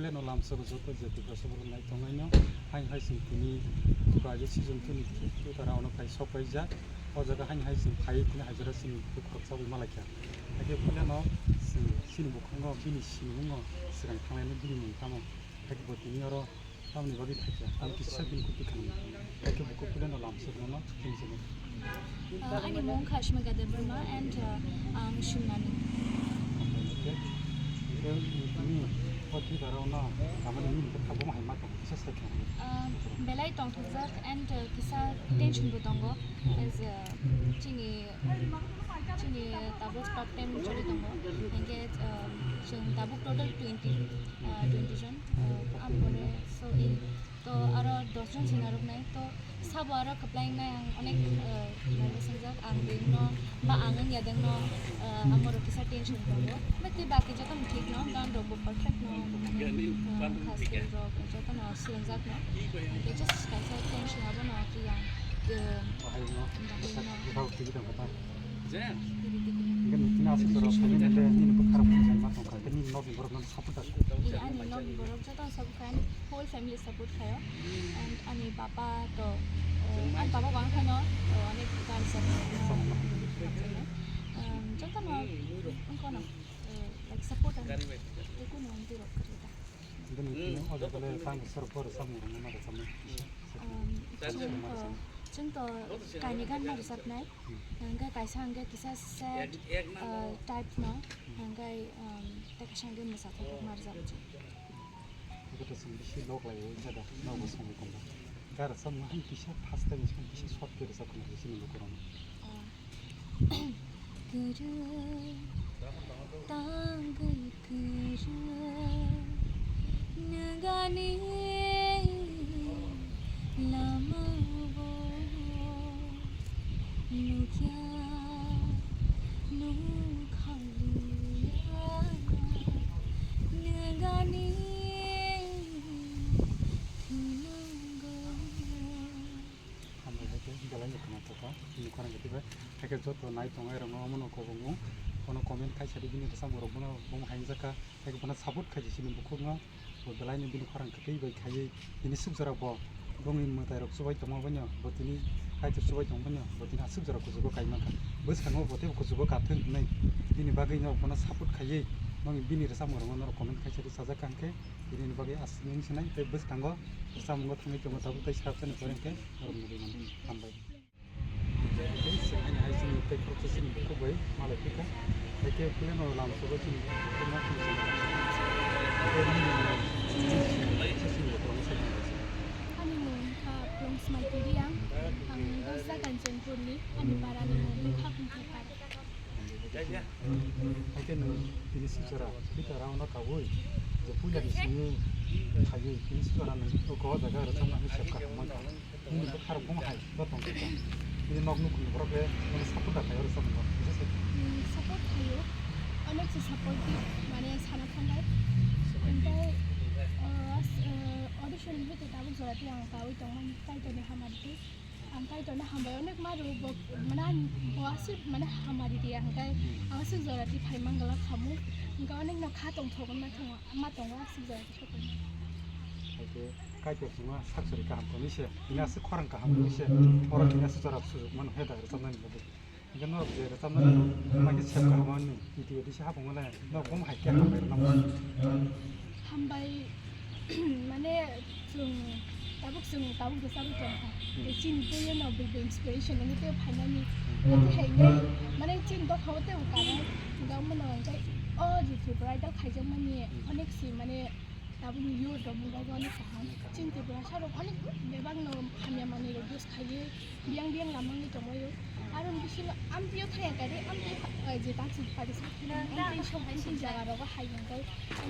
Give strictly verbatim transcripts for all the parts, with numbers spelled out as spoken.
Leno lamsogo joto je Tiprasa borok nai tongnaino, hain hai chwng tini private season tini Twitara ono kai sok paijak. O jaga hain hai chwng phai tini hai jora chini bukhuk sabwi malaikha. Haikhe puilano chwng chini bukhugo bini sinimungo swkang thangnaino bini mung tamo. Haikhe bo tini oro tamoni bagwi thaikha, ang kisa bini kupi khanwi. Haikhe bukhuk puilano lamsokno tini chini. Uh, ani mung kha Ashmika Debbarma and, uh, ang Shimnani. Um, belai tongthokjak and, uh, kisa tension bo tongo. As, uh, chini, chini tabuk part time choli tongo. Hingke, um, chwng tabuk total twenty, uh, twenty jon, uh, ampore so i To aro dos jon sinarok nai, to sabo aro kwplai nai ang onek, eh, nervous wngjak, ang bengno ba ang wngya dengno, eh, amorok kisa tension tongo. But tei baki jotono thik no, gan rok bo perfect no, eh, kha skill rok jotono swrwngjak no. Hingke just kaisa tension abono ki ang, eh, bahai no. Hingke nini aswk jora family le nini bwkha rok ma tongkha, hingke nini nokni borok no support da. Ani nokni borok joto support khaio, ani whole family support khaio. And ani papa to, eh, ani papa bo ang khaino, eh, onek gari sa, um, joto no, wngkha no, eh, like, support ani, tei kunu wngtwi rok kwrwi da. Bini tini o jaga le tang sor por sam ni rang ma rang ma. Um, chwng to, chwng to kainwi gan ma rwchapnai. Hingke kaisa hingke kisa sad, uh, type no, hingke, um, tei kaisa hingke mwsa thok ma rwjak. Iko to song bisi log lai o jada, nogo song tongba. Gara song ma hing kisa first time song kisa short ke rwjak kono bisi ni lukurok. Kwrwi tangwi kwrwi nangani lama o nukya nukhaliya nangani thwinango. Hambai hai khe belai no khwnathokha, chini khorang khe teibo. Hai khe joto nai tongnai rokno omono kobongo, bono comment khai sadi bini bwsamo rok bono bomo hai wngjakha, hai khe bono support khai di chini bukhukno, bo belai no bini khorang kwtwi bai khaiwi tini swk jora bo bongni mwtai rok chubai tongma bai no, bo tini Kaitor chubai tongma bai no, bo tini aswk jora kuchugo kai mankha. Bwskango bo teibo kuchugo kathwng hinwi bini bagwi no bono support khaiwi bongni bini bwsamo rokno norok comment khai sadi sajak kha hwnkhe. Bini bagwi aswk wng sinai tei bwskango bwsamungo thangwi tongo tabuk tei srapsani pore hwnkhe norok nugwi mano. Hambai. Tei swkhaini hai chini tei khoroksa chini bukhuk bai malai phikha. Hai khe pleno lamsogo chini bukhukno tei nini chini bukhukno sai tonglaisi. Ani mung wngkha Plungsmai Tiriang, ang Dosda Kanchanpurni, ani parani mung wngkha Bungthai para. Haikhe nwng tini sijora, bita rao no kaui, je puila ni simi khaiwi, tini sijora nwng o jaga rwchapnani sepka hwnmani. Nini bwkha rok bung hai bo tong kha. Nini nok nukhungni borok le nono support da khaio rwchapnani. Support khaio, onek se supportive, mane sana thangnai. Tei, uh, audition ni bwtwi tabuk jora tei ang kaui tongmani, Kaitor ni hamari tei. Ang Kaitorno hambai onek ma rw bo, mane ang bo aswk mane hamari di ang kai, ang aswk jora di phai mangala khamu, hingke onek no kha tongthok ma tongo, ma tongo aswk jora di sopai. Haikhe Kaitor chwngno sak sori kaham tongwi se, tini aswk khorang kaham tongwi se, oro tini aswk jora sujuk mano he da rwchapnani bagwi. Hingke norok je rwchapnani, hingke sep kaham ani, iti iti se hapung mane, norok bomo hai khe hambai rwna. Hambai, mane, chwng tabuk, chwng tabuk bwsarok tongkha. Tei chini teiyo no bwrwi inspiration wngwi tei phainani. Tei hai hwnwi, mane, chini dophao tei bo kanai. Hingke omono hingke o je Tripura Idol khaijakmani onek se, mane, tabukni youth rok mungkha onek kaham. Chini Tiprasa rok onek bebak no hamya manwi rok use khaiwi. Biyang biyang lamangwi tongbaio. Aro bisingo amtwio thaya kari, amtwi, eh, je taksong participate khainai, amtwi sok bisi jaga rogo hai hwnkhai,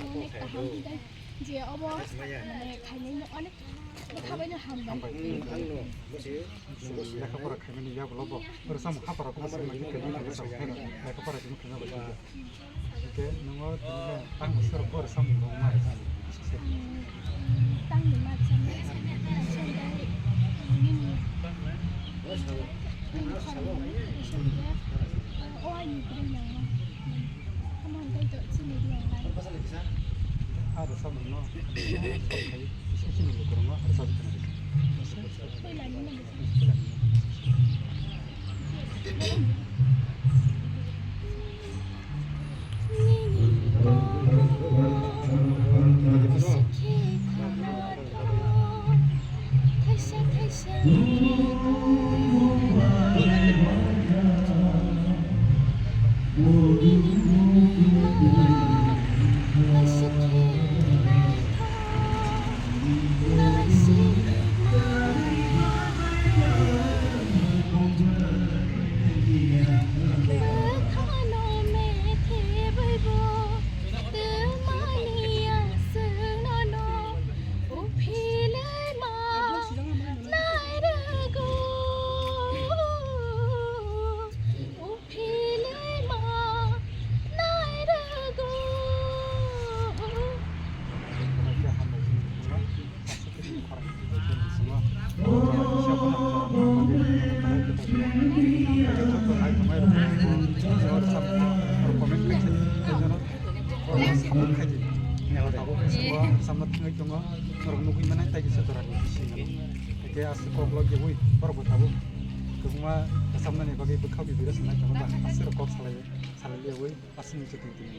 onek kaham hwnkhai, je obo, mane, khainaino onek bwkha baino hambai. Lekha pora khaimani yagulo bo, oro samung hapara koma simi kani kani sa, lekha pora kini khaima bai. Hingke nongo tini tang bosor bor samung rok ma rwkha. Tang ni ma rwkha, nini nini khorang ni, o ani bwrwi nang ma. Tamo hingke to chini riyang lai. A rwchapmung no Samno thangwi tongo, norok nugwi mano tei kisa jora ni bisingo. Hwnkhe aswk kok lok yawi borok bo tabuk kwbangma samnani bagwi bwkha video se nai tongo, ba aswk rok kok salai salai yawi aswk ni se tong tong.